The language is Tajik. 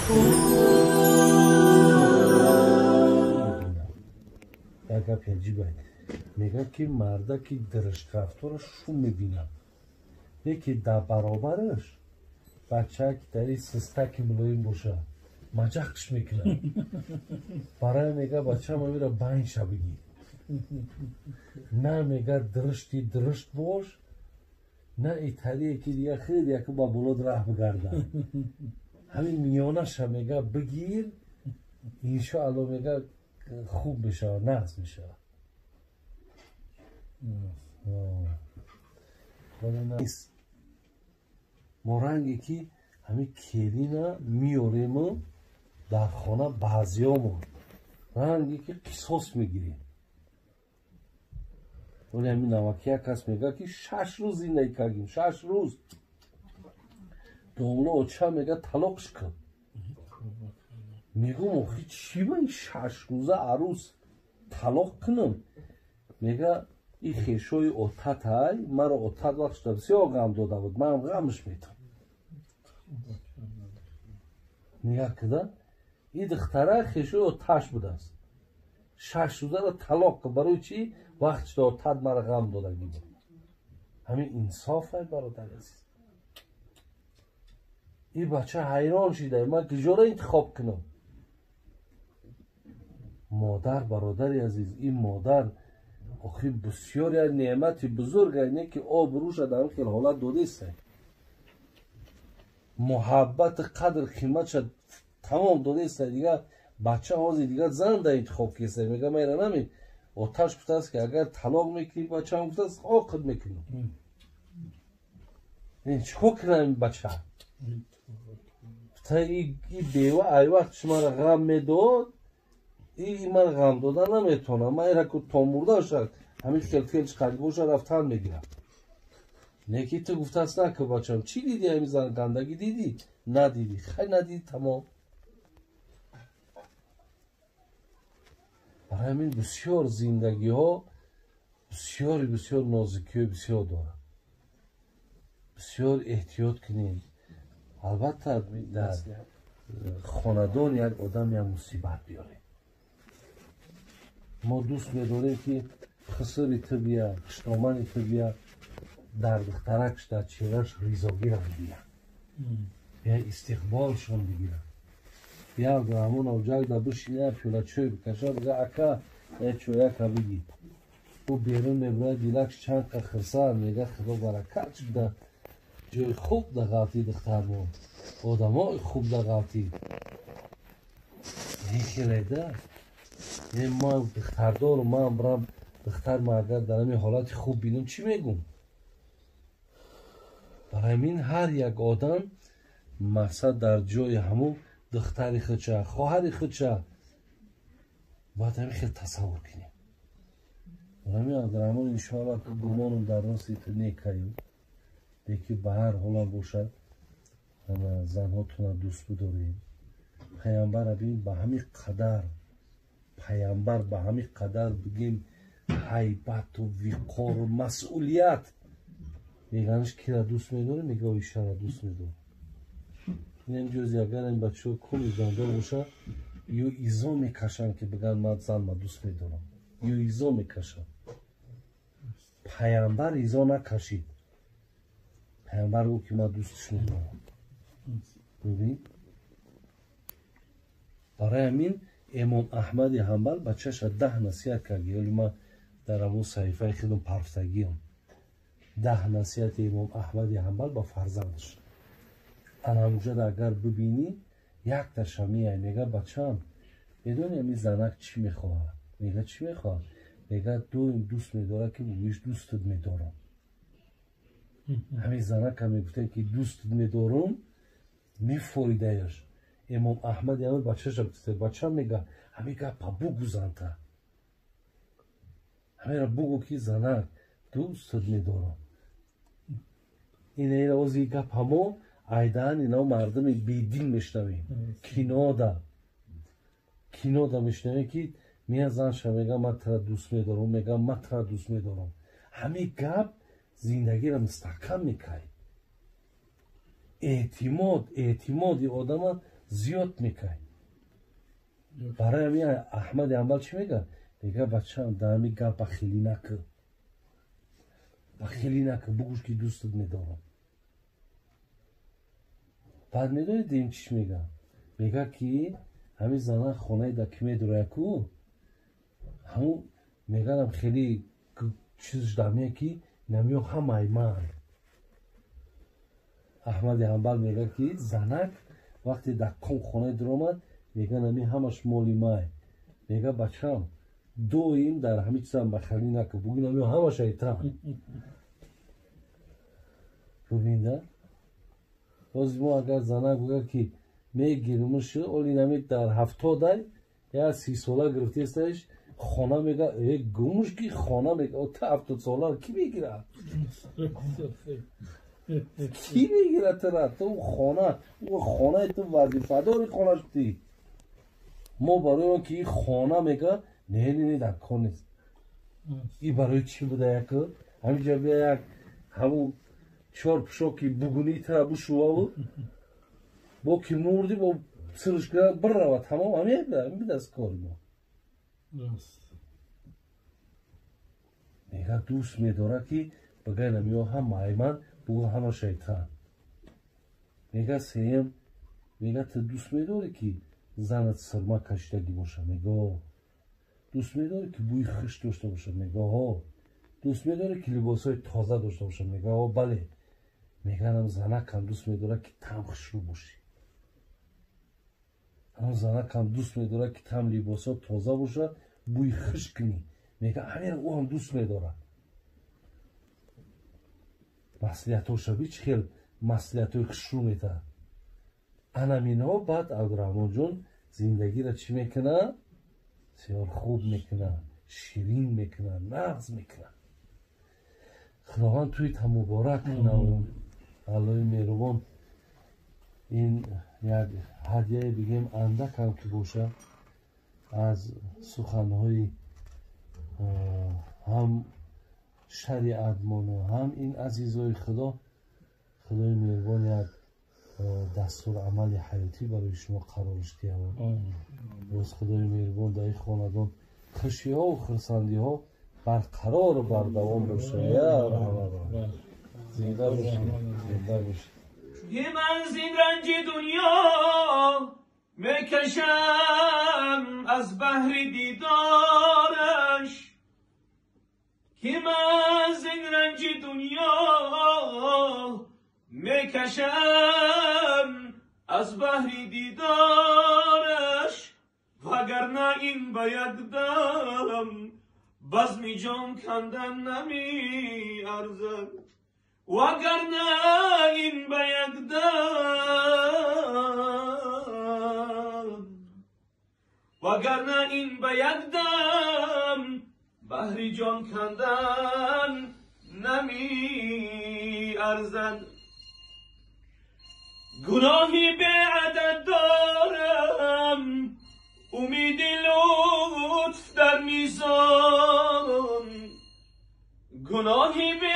Як гапи аҷибе мегӯяд, ки мардаки диришт-рафторро шум мебинад, леки дар баробараш бачае ки дар ин систаки мулоим бошад, маҷақш мекунад. Барои мега бачаам амира байнша бигир. На мега диришти диришт бош, на италие ки дига хеле яку ба болод раҳ бигарда. Ҳамин миёнаша мега бигир, иншоалло мега хуб мешавад, нағз мешавад. Мо ранге ки ҳамин келина меорему дар хона баъзиёмон ранге ки қисос мегирем. Вале ҳамин наваки як кас мегӯяд, ки 6 рӯз зиндагӣ кардем, 6 рӯз. Домло оча мега талоқш кун. Мегӯм, охи чӣ ба ин 6 рӯза арӯс талоқ кунам? Мега и хешои отатай маро отат вақт шуда бисёр ғам дода буд, манам ғамш метам. Нигаҳ кида, и духтара хешои оташ будааст. 6 рӯзаро талоқ кун. Барои чӣ? Вақт шуда отат маро ғам додагӣ буд. Ҳамин инсоф ай, бародари азиз. И бача ҳайрон шида, ман куҷоро интихоб кунам? Модар, бародари азиз, ин модар охи бисёр як неъмати бузург не ки обрӯша дар ин хел ҳолат додеста, муҳаббати қадр қиматша тамом додеста. Дигар бача ҳозир дигар зан да интихоб кеста. Мега майра нами оташ гуфтааст, ки агар талоқ мекунӣ, бачаам гуфтааст, оқид мекунам. Чӣ кор кунам ин бача? И бева ай вақт шумаро ғам медод, и ман ғам дода наметавонам. Ман ира ку то мурда шад ҳамин хел фел чиқади боша рафтан мегирам. Неки ту гуфтааст наку, бачам, чӣ диди? Ҳамин зан гандагӣ дидӣ? Надидӣ, хай надидӣ, тамом. Барои ҳамин бисёр зиндагиҳо бисёри бисёр нозикиҳои бисёр дорад, бисёр эҳтиёт кунем. Албатта, дар хонадон як одам як мусибат биёрем, мо дӯст медорем, ки хисири ту бия, хиштомани ту бия, дар духтаракш, дар чеҳраш ризогира бибинад, бия истиқболшон бигирад. Бия Абдураҳмон оҷак да бишина, пиёла чой бикаша, бига ака, я чояка бигир. Ӯ берун мебурад, дилакш чанд қа хирсанд, мега худо баракат шуда, ҷои хуб да ғалтӣ духтармон, одамои хуб да ғалтӣ. Хеледа ман духтардору, ман бирам духтарма агар дар ҳамин ҳолати хуб бинам, чӣ мегӯм? Барои ҳамин ҳар як одам мақсад дар ҷои ҳамун духтари худша, хоҳари худша бояд ҳамин хел тасаввур кунем. Барои ҳамин, Абдураҳмон, иншоалло, гумонум дар рости ту некаю, леки ба ҳар ҳолам бошад, занҳотона дӯст бидорем. Паямбара бин, ба ҳамин қадар паямбар, ба ҳамин қадар бигем ҳайбату виқору масъулият меганаш, кира дӯст медорем? Мега оишара дӯст медорам. Инам ҷози агар ин бачаҳо коми зандор боша, ё изо мекашанд, ки биган ман занма дӯст медорам, ё изо мекашанд. Паямбар изо накашид. Паямбар гуфт, ки ман дӯстш медорам. Бибин, барои ҳамин Имом Аҳмади Ҳанбал бачаша 10 насиҳат кард. Ёли ман дар ҳамон саҳифаи худам парфтагиам, 10 насиҳати Имом Аҳмади Ҳанбал ба фарзандаш. Ана ҳамуҷода агар бибинӣ, якташа меяй, мега бачам, медони ҳамин занак чӣ мехоҳад? Мега чӣ мехоҳад? Мега доим дӯст медорад, ки бигӯиш дӯстат медорам. Ҳамин занака мегуфтем, ки дӯстат медорам, мефоридаяш. Имом Аҳмад ҳамин бачаша гуфта, бачам, мега ҳамин гапа бугӯ занта, ҳаминро бугӯ, ки занак дӯстат медорам. Ина ози гапа мо айдаан ино мардуми бедин мешнавем, кинода мешнавем, ки мея занша мега ман тра дӯст медорам, мега ман тра дӯст медорам. Ҳамин гап зиндагиро мустаҳкам мекард, эътимод, эътимоди одама. зиёд мекай. Барои ҳамин Аҳмади Ҳанбал чӣ мега? Мега бачаам, дар ҳамин гап бахилӣ накӣ, бахилӣ накӣ, бугӯш ки дӯстат медорам. Баъд медонед дим чиш мега? Мега ки ҳамин зана хонаи да ки медорояку, ҳамун меганам хеле чизш дамия ки намиё ҳамаи ман. Аҳмади Ҳанбал мега ки занак вақте дар ком хонаи дуромад, мега нами ҳамаш моли май. Мега бачам, доим дар ҳамин чизам бахалӣ накун, бугӯ намиё ҳамаш айтам. Бубинда, боз мо агар занак буга ки мегирмуш, оли нами дар 70-ай я 30 сола гирифтестаиш хона, мега э гумуш ки хона, мега та 70 сола ки мегирад? Ки мегирад тара? Ту хона, ӯ хонаи ту, вазифадори хона шудӣ. Мо барои он ки и хона, мега не, не, не, дар кор нест. И барои чӣ буда? Як ҳаминҷа бия, як ҳамун чор пушоки бугунӣ тара бушуваву бо ки мурдӣ, бо сирш кунад, бирава, тамом. Ҳамин бидаст кори мо. Мега дӯст медорад ки багай намиё ҳамаи ман, бугӯ ҳама шайтан. Мега сеюм, мега ту дӯст медорӣ ки занат сирма кашидагӣ бошад? Мега о. Дӯст медорӣ ки бӯи хиш дошта бошад? Мега о. Дӯст медорӣ ки либосҳои тоза дошта бошад? Мега о, бале. Меганам занакам дӯст медорад ки там хушрӯ бошӣ, ҳамон занакам дӯст медорад ки там либосҳо тоза бошад, бӯи хиш кунӣ. Мега ҳаминро ӯ ҳам дӯст медорад. Маслиҳатҳоша би чӣ хел маслиҳатҳои хушрӯ метаҳад. Анаминҳо баъд Абдураҳмонҷон зиндагиро чӣ мекунад? Бисёр хуб мекунад, ширин мекунад, нағз мекунад. Худованд туита муборак кунад. Аллоҳи меҳрубон ин як ҳадияе бигем, андакам ки бошад, аз суханҳои ҳам шариатмону ҳам ин азизои Худо, Худои меҳрубон як дастурамали ҳаётӣ барои шумо қарорш диҳад. Боз Худои меҳрубон дар ин хонадон хушиҳову хурсандиҳо барқарору бардавом бошад. Я раҳмат, зинда бошед, зинда бошед. من زین رنج دنیا میکشم از بهر دیدارش، که من زین رنج دنیا میکشم از بهر دیدارش، وگرنه این باید دم بزم جان کندن نمی ارزد، وگرنه این باید دم، وگرنه این باید دم بهر جان کندن نمی ارزد. گناهی به عدد دارم، امید لطف در میزان، گناهی به